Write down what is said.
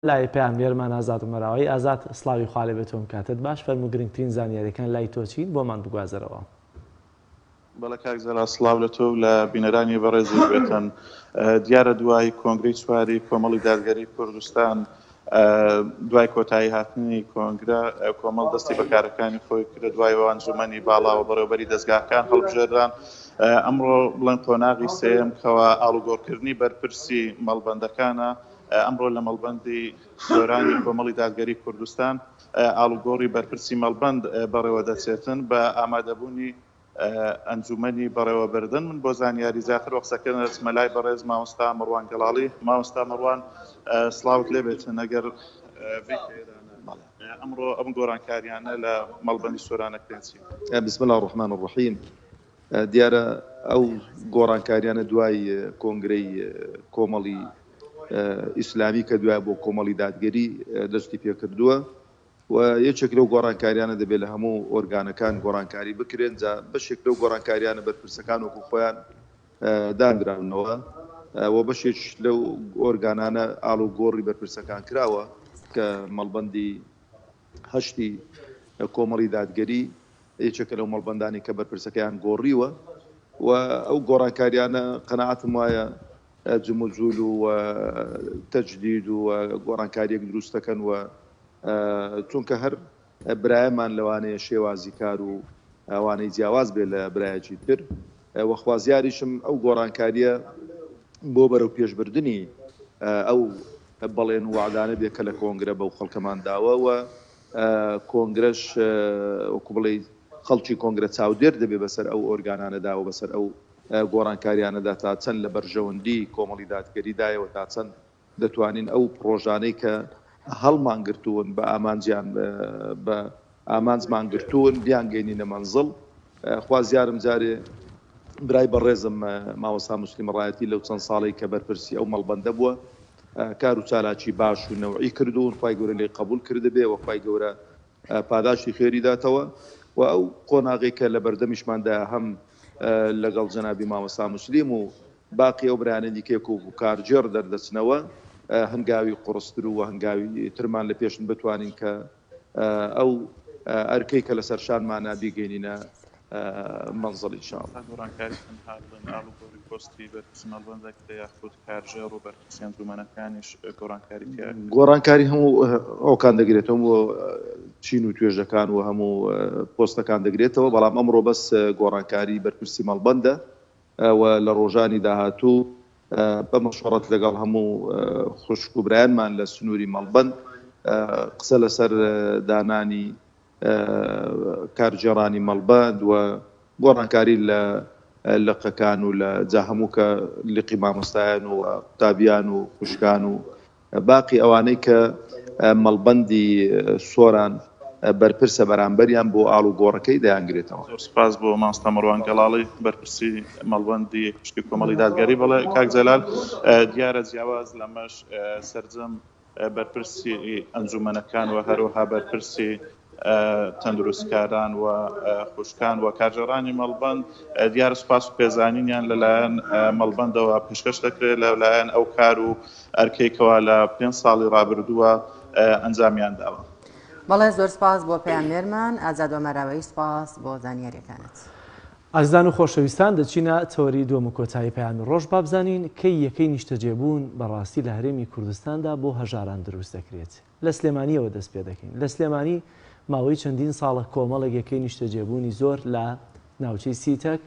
لای پەیامنێرمان ئازاد عومەراوەی. ئازاد سڵاوی خوا لێبێت تۆم کاتت باش فەرموو گرنگترین زانیاریەکان لای تۆ چین بۆمان بگوازەرەوە. بەڵێ کاک جەلال سڵاو لە تۆ و لە بینەرانی بەڕێزیش بێتن. دیارە دوای کۆنگرەی چواری کۆمەڵی دادگەری کوردستان دوای کۆتایی هاتنی کۆنگرە کۆمەڵ دەستی بە کارەکانی خۆی کرد دوای ئەنجومەنی باڵا و بەڕێوەبەری دەزگاکان هەڵبژێران ئەمڕۆ بڵێن قۆناغی سێیەم کەوا ئاڵوگۆڕکردنی بەرپرسی مەڵبەندەکانە ئەمڕۆ لە مەڵبەندی سۆرانی کۆمەڵی دادگەری کوردستان ئاڵوگۆڕی بەرپرسی مەڵبەند بەڕێوەدەچێتن بە ئامادەبوونی ئەنجومەنی بەڕێوەبردن. من بۆ زانیاری زیاتر وە قسەکردن دەچمە لای بەڕێز مامۆستا مەڕوان گەڵاڵی. مامۆستا مەڕوان سڵاوت لێبێتن ئەگەر ئەمڕۆ ئەم گۆڕانکاریانە لە مەڵبەندی سۆران ئەکرێن چین؟ بسم اللە الرحمن الرحیم دیارە ئەو گۆڕانکاریانە دوای کۆنگرەی کۆمەڵی ئیسلامی کە دوای بۆ کۆمەڵی دادگەری دەستی پێکردووە و یەکێک لەو گۆڕانکاریانە دەبێت لە هەموو ئۆرگانەکان گۆڕانکاری بکرێن جا بەشێک لەو گۆڕانکاریانە بەرپرسەکان وەکو خۆیان دانراونەوە و بەشێک لەو ئۆرگانانە ئاڵوگۆڕی بەرپرسەکان کراوە کە مەڵبەندی هەشتی کۆمەڵی دادگەری یەکێکە لەو مەڵبەندانەی کە بەرپرسەکەیان گۆڕیوە و ئەو گۆڕانکاریانە قەناعەتم وایە جموجول و تەجدید و گۆڕانکاریەک دروست دەکەن و چونکە هەر برایەمان لەوانەیە شێوازی کار و ئەوانەی جیاواز بێت لە برایەکی تر و خوازیاریشم ئەو گۆڕانکاریە بۆ بەرەو پێشبردنی ئەو بەڵێن و وەعدانە بێ کە لە کۆنگرە بەو خەڵکەمان داوە و کۆنگرەش وەکو بڵێی خەڵکی کۆنگرە چاودێر دەبێ بەسەر ئەو ئۆرگانانەدا و بەسەر ئەو گۆڕانکاریانەدا تا چەند لە بەرژەوەندی کۆمەڵی دادگەریدایە و تا چەند دەتوانین ئەو پڕۆژانەی کە هەڵمان گرتوون بە ئامانجیان بە ئامانجمان گرتوون بیانگەینینە مەنزڵ. خوازیارم جارێ برای بەڕێزم مامۆستا موسلیم ڕایەتی لەو چەند ساڵەی کە بەرپرسی ئەو مەڵبەندە بووە کار و چالاکی باش و نەوعی کردوون خوای گەورە لێی قەبوول کردبێ و خوای گەورە پاداشتی خێری داتەوە و ئەو قۆناغەی کە لە بەردەمیشماندایە هەم لەگەڵ جەنابی مامۆستا موسلیم و باقی ئەو برایانەی دیکەی وەکو کارگێڕ دەردەچنەوە هەنگاوی قوڕستر و هەنگاوی ترمان لە پێشن بتوانین کە ئەو ئەرکەی کە لەسەر شانمانە بیگەینینە مەنزڵ ان شاء اللە. گۆڕانکاری تەنها بڵێن ئاڵوگۆڕی پۆستی بەرپرسی مەڵبەند دەکرێ یاخود کارگێڕ و بەرپرسی ئەنجومەنەکانیش گۆڕانکاری تیا ئەکرێ؟ گۆڕانکاری هەموو ئەوکان دەگرێتەوە هەموو چین و توێژەکان و هەموو پۆستەکان دەگرێتەوە بەڵام ئەمڕۆ بەس گۆڕانکاری بەرپرسی مەڵبەندە و لە ڕۆژانی داهاتوو بە مەشوەڕەت لەگەڵ هەموو خوشک و برایانمان لە سنووری مەڵبەند قسە لەسەر دانانی کارگێڕانی مەڵبەند و گۆڕانکاری لە لقەکان و لە جا هەموو کە لقی مامۆستایان و قوتابیان و خوشکان و باقی ئەوانەی کە مەڵبەندی سۆران بەرپرسە بەرامبەریان بۆ ئاڵوگۆڕەکەی دەیانگرێتەوە. زۆر سوپاس بۆ مامۆستا مەروان گەڵاڵی بەرپرسی مەڵبەندی پشکی کۆمەڵی دادگەری. بەڵێ کاک جەلال دیارە جیاواز لەمەش سەرجەم بەرپرسی ئەنجومەنەکان و هەروەها بەرپرسی تەندروستکاران و خوشکان و کارگێڕانی مەڵبەند دیارە سوپاس و پێزانینیان لەلایەن مەڵبەندەوە پێشکەش دەکرێت لەلایەن ئەو کار و ئەرکەی کەوا لە پێنج ساڵی ڕابردووە ئەنجامیان داوە. بەڵێ زۆر سپاس بۆ پەیامنێرمان ئازاد ئۆمەراوەیی سپاس بۆ زانیاریەکانت. ئازیزان و خۆشەویستان دەچینە تەوەری دووەم و کۆتایی پەیامی ڕۆژ با بزانین کەی یەکەی نیشتەجێبوون بەڕاستی لە هەرێمی کوردستاندا بۆ هەژاران دروست دەکرێت لە سلێمانیەوە دەست پێ دەکەین لە سلێمانی ماوەی چەندین ساڵە کۆمەڵێک یەکەی نیشتەجێبوونی زۆر لە ناوچەی سیتەک.